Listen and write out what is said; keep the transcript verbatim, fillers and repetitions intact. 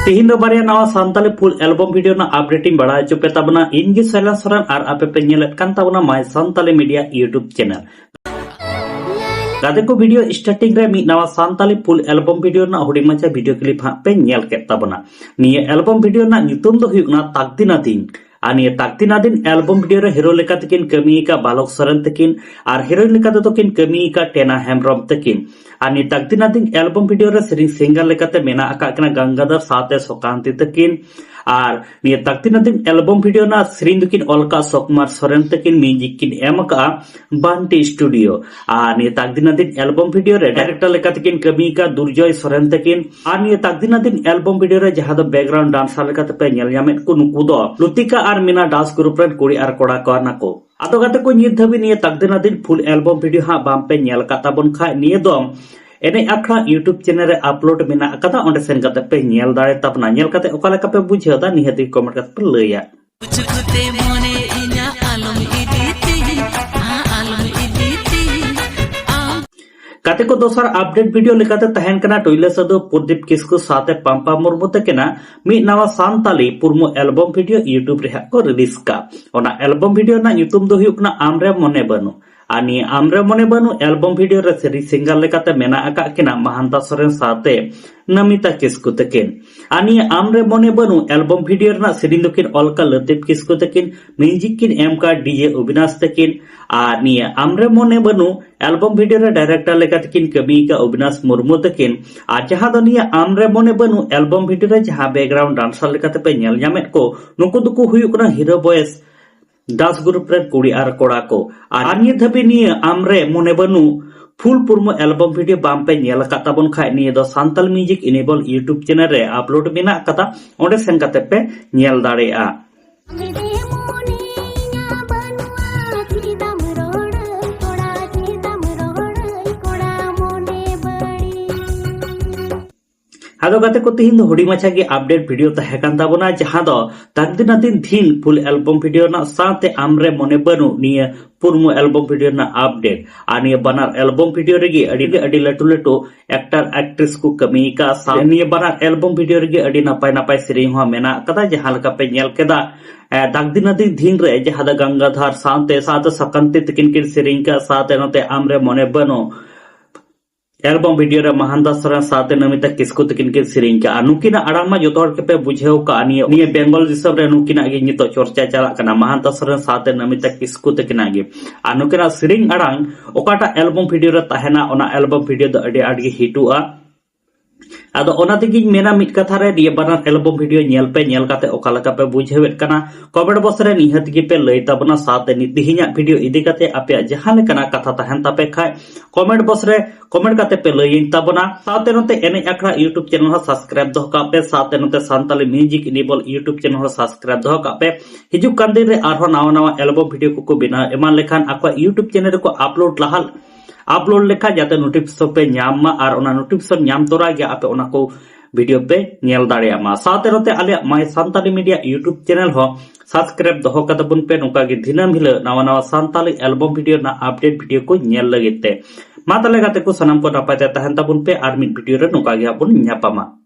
ᱛᱮᱦᱮᱧ ᱫᱚ ᱵᱟᱨᱭᱟ ᱱᱟᱣᱟ ᱥᱟᱱᱛᱟᱞᱤ full album video ᱨᱮᱱᱟᱜ update ᱤᱧ ᱵᱟᱲᱟᱭ ᱦᱚᱪᱚ ᱯᱮ ᱛᱟᱵᱚᱱᱟ᱾ ᱤᱧ ᱜᱮ ᱥᱟᱭᱞᱟ ᱥᱚᱨᱮᱱ ᱟᱨ ᱟᱯᱮ ᱯᱮ ᱧᱮᱞᱮᱫ ᱠᱟᱱ ᱛᱟᱵᱚᱱᱟ My Santali Media YouTube channel᱾ ᱜᱟᱛᱮ ᱠᱚ, video starting ᱨᱮ ᱢᱤᱫ ᱱᱟᱣᱟ ᱥᱟᱱᱛᱟᱞᱤ full album video ᱨᱮᱱᱟᱜ ᱦᱩᱰᱤᱧ ᱢᱟᱪᱷᱟ video clip ᱦᱟᱸᱜ ᱯᱮ ᱧᱮᱞ ᱠᱮᱫ ᱛᱟᱵᱚᱱᱟ᱾ ᱱᱤᱭᱟᱹ album video ᱨᱮᱱᱟᱜ ᱧᱩᱛᱩᱢ ᱫᱚ ᱦᱩᱭᱩᱜ ᱠᱟᱱᱟ ᱛᱟᱠᱫᱤᱱ ᱟᱫᱤᱱ᱾ ᱟᱨ ᱱᱤᱭᱟᱹ ᱛᱟᱠᱫᱤᱱ ᱟᱫᱤᱱ album video ᱨᱮ hero ᱞᱮᱠᱟ ᱛᱮᱠᱤᱱ ᱠᱟᱹᱢᱤ ᱟᱠᱟᱫ ᱵᱟᱞᱚᱠ ᱥᱚᱨᱮᱱ ᱛᱟᱹᱠᱤᱱ ᱟᱨ heroine ᱞᱮᱠᱟ ᱛᱮᱫᱚ ᱠᱤᱱ ᱠᱟᱹᱢᱤ ᱟᱠᱟᱫ ᱴᱮᱱᱟ ᱦᱮᱢᱵᱨᱚᱢ ᱛᱟᱹᱠᱤᱱ᱾ ᱟᱨ ᱱᱤᱭᱟᱹ ᱛᱟᱠᱫᱤᱱ ᱟᱫᱤᱱ album video ᱨᱮ ᱥᱮᱨᱮᱧ singer ᱞᱮᱠᱟᱛᱮ ᱢᱮᱱᱟᱜ ᱟᱠᱟᱫ ᱠᱤᱱᱟ ᱜᱟᱝᱜᱟᱫᱷᱚᱨ ᱥᱟᱶᱛᱮ ᱥᱩᱠᱟᱱᱛᱤ ᱛᱟᱹᱠᱤᱱ᱾ ᱟᱨ ᱱᱤᱭᱟᱹ ᱛᱟᱠᱫᱤᱱ ᱟᱫᱤᱱ album video ᱨᱮᱱᱟᱜ ᱥᱮᱨᱮᱧ ᱫᱚᱠᱤᱱ ᱚᱞ ᱟᱠᱟᱫ ᱥᱩᱠᱩᱢᱟᱨ ᱥᱚᱨᱮᱱ ᱛᱟᱹᱠᱤᱱ, music ᱠᱤᱱ ᱮᱢ ᱟᱠᱟᱫᱼᱟ ᱵᱟᱱᱴᱤ Studio᱾ ᱟᱨ ᱱᱤᱭᱟᱹ ᱛᱟᱠᱫᱤᱱ ᱟᱫᱤᱱ album video ᱨᱮ director ᱞᱮᱠᱟ ᱛᱮᱠᱤᱱ ᱠᱟᱹᱢᱤ ᱟᱠᱟᱫ ᱫᱩᱨᱡᱚᱭ ᱥᱚᱨᱮᱱ ᱛᱟᱹᱠᱤᱱ᱾ ᱟᱨ ᱱᱤᱭᱟᱹ ᱛᱟᱠᱫᱤᱱ ᱟᱫᱤᱱ album video ᱨᱮ ᱡᱟᱦᱟᱸ ᱫᱚ background dancer ᱞᱮᱠᱟ ᱛᱮᱯᱮ ᱧᱮᱞ ᱧᱟᱢᱮᱫ ᱠᱚ, ᱱᱩᱠᱩ ᱫᱚ ᱞᱩᱛᱤᱠᱟ ᱟᱨ ᱢᱤᱱᱟ dance group ᱨᱮᱱ ᱠᱩᱲᱤ ᱟᱨ ᱠᱚᱲᱟ ᱠᱚ ᱠᱟᱱᱟ ᱠᱚ᱾ ᱟᱫᱚ ᱜᱟᱛᱮ ᱠᱚ, ᱱᱤᱛ ᱫᱷᱟᱹᱵᱤᱡ ᱱᱤᱭᱟᱹ ᱛᱟᱠᱫᱤᱱ ᱟᱫᱤᱱ full album video ᱦᱟᱸᱜ ᱵᱟᱝ ᱯᱮ ᱧᱮᱞ ᱟᱠᱟᱫ ᱛᱟᱵᱚᱱ ᱠᱷᱟᱡ, ᱱᱤᱭᱟᱹ ᱫᱚ ᱮᱱᱮᱡ ᱟᱠᱷᱲᱟ YouTube channel ᱨᱮ upload ᱢᱮᱱᱟᱜ ᱟᱠᱟᱫᱟ, ᱚᱸᱰᱮ ᱥᱮᱱ ᱠᱟᱛᱮ ᱯᱮ ᱧᱮᱞ ᱫᱟᱲᱮ ᱛᱟᱵᱚᱱᱟ᱾ ᱧᱮᱞ ᱠᱟᱛᱮ ᱚᱠᱟ ᱞᱮᱠᱟ ᱯᱮ ᱵᱩᱡᱷᱟᱹᱣ ᱮᱫᱟ, ᱱᱤᱦᱟᱹᱛ ᱜᱮ comment ᱠᱟᱛᱮ ᱯᱮ ᱞᱟᱹᱭᱟ᱾ ᱠᱩᱪᱠᱩᱛᱮ ᱢᱚᱱᱮ ᱤᱧᱟᱹᱜ ᱟᱞᱚᱢ ᱤᱫᱤ ᱛᱤᱧ, ᱟ, ᱟᱞᱚᱢ ᱤᱫᱤ ᱛᱤᱧ, ᱟᱢ᱾ ᱜᱟᱛᱮ ᱠᱚ, ᱫᱚᱥᱟᱨ update video ᱞᱮᱠᱟᱛᱮ ᱛᱟᱦᱮᱱ ᱠᱟᱱᱟ ᱴᱩᱭᱞᱟᱹ ᱥᱟᱹᱫᱷᱩ ᱯᱨᱚᱫᱤᱯ ᱠᱤᱥᱠᱩ ᱥᱟᱶᱛᱮ ᱯᱟᱢᱯᱟ ᱢᱩᱨᱢᱩ ᱛᱟᱹᱠᱤᱱᱟᱜ ᱢᱤᱫ ᱱᱟᱣᱟ ᱥᱟᱱᱛᱟᱞᱤ ᱯᱩᱨᱢᱩ album video YouTube ᱨᱮ ᱦᱟᱸᱜ ᱠᱚ release ᱠᱟᱜ᱾ ᱚᱱᱟ album video ᱨᱮᱱᱟᱜ ᱧᱩᱛᱩᱢ ᱫᱚ ᱦᱩᱭᱩᱜ ᱠᱟᱱᱟ ᱟᱢᱨᱮ ᱢᱚᱱᱮ ᱵᱟᱹᱱᱩᱜ᱾ ᱟᱨ ᱱᱤᱭᱟᱹ ᱟᱢᱨᱮ ᱢᱚᱱᱮ ᱵᱟᱹᱱᱩᱜ album video ᱨᱮ ᱥᱮᱨᱮᱧ singer ᱞᱮᱠᱟᱛᱮ ᱢᱮᱱᱟᱜ ᱟᱠᱟᱫ ᱠᱤᱱᱟ ᱢᱟᱦᱟᱱᱛᱟ ᱥᱚᱨᱮᱱ ᱥᱟᱶᱛᱮ ᱱᱟᱢᱤᱛᱟ ᱠᱤᱥᱠᱩ ᱛᱟᱹᱠᱤᱱ᱾ ᱟᱨ ᱱᱤᱭᱟᱹ ᱟᱢᱨᱮ ᱢᱚᱱᱮ ᱵᱟᱹᱱᱩᱜ album video ᱨᱮᱱᱟᱜ ᱥᱮᱨᱮᱧ ᱫᱚᱠᱤᱱ ᱚᱞ ᱟᱠᱟᱫ ᱞᱟᱹᱛᱤᱯ ᱠᱤᱥᱠᱩ ᱛᱟᱹᱠᱤᱱ, music ᱠᱤᱱ ᱮᱢ ᱟᱠᱟᱫ DJ ᱚᱵᱤᱱᱟᱥ ᱛᱟᱹᱠᱤᱱ᱾ ᱟᱨ ᱱᱤᱭᱟᱹ ᱟᱢᱨᱮ ᱢᱚᱱᱮ ᱵᱟᱹᱱᱩᱜ album video ᱨᱮ director ᱞᱮᱠᱟ ᱛᱮᱠᱤᱱ ᱠᱟᱹᱢᱤ ᱟᱠᱟᱫ ᱚᱵᱤᱱᱟᱥ ᱢᱩᱨᱢᱩ ᱛᱟᱹᱠᱤᱱ᱾ ᱟᱨ ᱡᱟᱦᱟᱸ ᱫᱚ ᱱᱤᱭᱟᱹ ᱟᱢᱨᱮ ᱢᱚᱱᱮ ᱵᱟᱹᱱᱩᱜ album video ᱨᱮ ᱡᱟᱦᱟᱸ background dancer ᱞᱮᱠᱟ ᱛᱮᱯᱮ ᱧᱮᱞ ᱧᱟᱢᱮᱫ ᱠᱚ, ᱱᱩᱠᱩ ᱫᱚᱠᱚ ᱦᱩᱭᱩᱜ ᱠᱟᱱᱟ Hero Boys dance group ᱨᱮᱱ ᱠᱩᱲᱤ ᱟᱨ ᱠᱚᱲᱟ ᱠᱚ᱾ ᱟᱨ ᱱᱤᱭᱟᱹ ᱫᱷᱟᱹᱵᱤᱡ ᱱᱤᱭᱟᱹ ᱟᱢᱨᱮ ᱢᱚᱱᱮ ᱵᱟᱹᱱᱩᱜ full ᱯᱩᱨᱢᱩ album video ᱵᱟᱝ ᱯᱮ ᱧᱮᱞ ᱟᱠᱟᱫ ᱛᱟᱵᱚᱱ ᱠᱷᱟᱡ, ᱱᱤᱭᱟᱹ ᱫᱚ Santal Music Enable YouTube channel ᱨᱮ upload ᱢᱮᱱᱟᱜ ᱟᱠᱟᱫᱟ, ᱚᱸᱰᱮ ᱥᱮᱱ ᱠᱟᱛᱮ ᱯᱮ ᱧᱮᱞ ᱫᱟᱲᱮᱭᱟᱜᱼᱟ᱾ ᱟᱫᱚ ᱜᱟᱛᱮ ᱠᱚ, ᱛᱤᱦᱤᱧ ᱫᱚ ᱦᱩᱰᱤᱧ ᱢᱟᱪᱷᱟ ᱜᱮ update video ᱛᱟᱦᱮᱸ ᱠᱟᱱ ᱛᱟᱵᱚᱱᱟ, ᱡᱟᱦᱟᱸ ᱫᱚ ᱫᱟᱜᱽ ᱫᱤᱱ ᱟᱹᱫᱤᱱ ᱫᱷᱤᱱ full album video ᱨᱮᱱᱟᱜ ᱥᱟᱶᱛᱮ ᱟᱢᱨᱮ ᱢᱚᱱᱮ ᱵᱟᱹᱱᱩᱜ ᱱᱤᱭᱟᱹ ᱯᱩᱨᱢᱩ album video ᱨᱮᱱᱟᱜ update᱾ ᱟᱨ ᱱᱤᱭᱟᱹ ᱵᱟᱱᱟᱨ album video ᱨᱮᱜᱮ ᱟᱹᱰᱤ ᱟᱹᱰᱤ ᱞᱟᱹᱴᱩ ᱞᱟᱹᱴᱩ actor actress ᱠᱚ ᱠᱟᱹᱢᱤ ᱟᱠᱟᱫ᱾ ᱥᱟᱶ ᱱᱤᱭᱟᱹ ᱵᱟᱱᱟᱨ album video ᱨᱮᱜᱮ ᱟᱹᱰᱤ ᱱᱟᱯᱟᱭ ᱱᱟᱯᱟᱭ ᱥᱮᱨᱮᱧ ᱦᱚᱸ ᱢᱮᱱᱟᱜ ᱟᱠᱟᱫᱟ, ᱡᱟᱦᱟᱸ ᱞᱮᱠᱟ ᱯᱮ ᱧᱮᱞ ᱠᱮᱫᱟ᱾ ᱮ, ᱫᱟᱜᱽ ᱫᱤᱱ ᱟᱹᱫᱤᱱ ᱫᱷᱤᱱ ᱨᱮ ᱡᱟᱦᱟᱸ ᱫᱚ ᱜᱟᱝᱜᱟᱫᱷᱟᱨ ᱥᱟᱶᱛᱮ ᱥᱟᱶᱛᱮ ᱥᱟᱠᱟᱱᱛᱤ ᱛᱤᱠᱤᱱ ᱠᱤᱱ ᱥᱮᱨᱮᱧ ᱟᱠᱟᱫ, ᱥᱟᱶᱛᱮ ᱱᱚᱛᱮ ᱟᱢᱨᱮ ᱢᱚᱱᱮ ᱵᱟᱹᱱᱩᱜ album video ᱨᱮ ᱢᱟᱦᱟᱱᱫᱟ ᱥᱚᱨᱮᱱ ᱥᱟᱶᱛᱮ ᱱᱚᱢᱤᱛᱟ ᱠᱤᱥᱠᱩ ᱛᱟᱹᱠᱤᱱ ᱠᱤᱱ ᱥᱮᱨᱮᱧ ᱠᱟᱜᱼᱟ᱾ ᱱᱩᱠᱤᱱᱟᱜ ᱟᱲᱟᱝ ᱢᱟ ᱡᱚᱛᱚ ᱦᱚᱲ ᱜᱮᱯᱮ ᱵᱩᱡᱷᱟᱹᱣ ᱠᱟᱜᱼᱟ, ᱱᱤᱭᱟᱹ ᱱᱤᱭᱟᱹ ᱵᱮᱝᱜᱚᱞ ᱫᱤᱥᱚᱢ ᱨᱮ ᱱᱩᱠᱤᱱᱟᱜ ᱜᱮ ᱱᱤᱛᱚᱜ ᱪᱚᱨᱪᱟ ᱪᱟᱞᱟᱜ ᱠᱟᱱᱟ, ᱢᱟᱦᱟᱱᱫᱟ ᱥᱚᱨᱮᱱ ᱥᱟᱶᱛᱮ ᱱᱚᱢᱤᱛᱟ ᱠᱤᱥᱠᱩ ᱛᱟᱹᱠᱤᱱᱟᱜ ᱜᱮ᱾ ᱟᱨ ᱱᱩᱠᱤᱱᱟᱜ ᱥᱮᱨᱮᱧ ᱟᱲᱟᱝ ᱚᱠᱟᱴᱟᱜ album video ᱨᱮ ᱛᱟᱦᱮᱱᱟ, ᱚᱱᱟ album video ᱫᱚ ᱟᱹᱰᱤ ᱟᱸᱴ ᱜᱮ ᱦᱤᱴᱚᱜᱼᱟ᱾ ᱟᱫᱚ ᱚᱱᱟ ᱛᱮᱜᱤᱧ ᱢᱮᱱᱟ, ᱢᱤᱫ ᱠᱟᱛᱷᱟ ᱨᱮ ᱱᱤᱭᱟᱹ ᱵᱟᱱᱟᱨ album video ᱧᱮᱞ ᱯᱮ, ᱧᱮᱞ ᱠᱟᱛᱮ ᱚᱠᱟ ᱞᱮᱠᱟ ᱯᱮ ᱵᱩᱡᱷᱟᱹᱣᱮᱫ ᱠᱟᱱᱟ, comment box ᱨᱮ ᱱᱤᱦᱟᱹᱛ ᱜᱮᱯᱮ ᱞᱟᱹᱭ ᱛᱟᱵᱚᱱᱟ᱾ ᱥᱟᱶᱛᱮ ᱱᱤᱛ ᱛᱮᱦᱮᱧᱟᱜ video ᱤᱫᱤ ᱠᱟᱛᱮ ᱟᱯᱮᱭᱟᱜ ᱡᱟᱦᱟᱸ ᱞᱮᱠᱟᱱᱟᱜ ᱠᱟᱛᱷᱟ ᱛᱟᱦᱮᱱ ᱛᱟᱯᱮ ᱠᱷᱟᱡ, comment box ᱨᱮ comment ᱠᱟᱛᱮ ᱯᱮ ᱞᱟᱹᱭᱟᱹᱧ ᱛᱟᱵᱚᱱᱟ᱾ ᱥᱟᱶᱛᱮ ᱱᱚᱛᱮ ᱮᱱᱮᱡ ᱟᱠᱷᱲᱟ YouTube channel ᱦᱚᱸ subscribe ᱫᱚᱦᱚ ᱠᱟᱜ ᱯᱮ, ᱥᱟᱶᱛᱮ ᱱᱚᱛᱮ Santali Music Enable YouTube channel ᱦᱚᱸ subscribe ᱫᱚᱦᱚ ᱠᱟᱜ ᱯᱮ᱾ ᱦᱤᱡᱩᱜ ᱠᱟᱱ ᱫᱤᱱ ᱨᱮ ᱟᱨᱦᱚᱸ ᱱᱟᱣᱟ ᱱᱟᱣᱟ album video ᱠᱚᱠᱚ ᱵᱮᱱᱟᱣ ᱮᱢᱟᱱ ᱞᱮᱠᱷᱟᱱ ᱟᱠᱚᱣᱟᱜ YouTube channel ᱨᱮᱠᱚ upload ᱞᱟᱦᱟ upload ᱞᱮᱠᱷᱟᱱ ᱡᱟᱛᱮ notification ᱯᱮ ᱧᱟᱢ ᱢᱟ, ᱟᱨ ᱚᱱᱟ notification ᱧᱟᱢ ᱛᱚᱨᱟ ᱜᱮ ᱟᱯᱮ ᱚᱱᱟ ᱠᱚ video ᱯᱮ ᱧᱮᱞ ᱫᱟᱲᱮᱭᱟᱜ ᱢᱟ᱾ ᱥᱟᱶᱛᱮ ᱱᱚᱛᱮ ᱟᱞᱮᱭᱟᱜ My Santali Media YouTube channel ᱦᱚᱸ subscribe ᱫᱚᱦᱚ ᱠᱟᱛᱟ ᱵᱚᱱ ᱯᱮ, ᱱᱚᱝᱠᱟ ᱜᱮ ᱫᱤᱱᱟᱹᱢ ᱦᱤᱞᱳᱜ ᱱᱟᱣᱟ ᱱᱟᱣᱟ ᱥᱟᱱᱛᱟᱞᱤ album video ᱨᱮᱱᱟᱜ update video ᱠᱚ ᱧᱮᱞ ᱞᱟᱹᱜᱤᱫ ᱛᱮ᱾ ᱢᱟ ᱛᱟᱦᱞᱮ ᱜᱟᱛᱮ ᱠᱚ, ᱥᱟᱱᱟᱢ ᱠᱚ ᱱᱟᱯᱟᱭ ᱛᱮ ᱛᱟᱦᱮᱱ ᱛᱟᱵᱚᱱ ᱯᱮ, ᱟᱨ ᱢᱤᱫ video ᱨᱮ ᱱᱚᱝᱠᱟ ᱜᱮ ᱦᱟᱸᱜ ᱵᱚᱱ ᱧᱟᱯᱟᱢᱟ᱾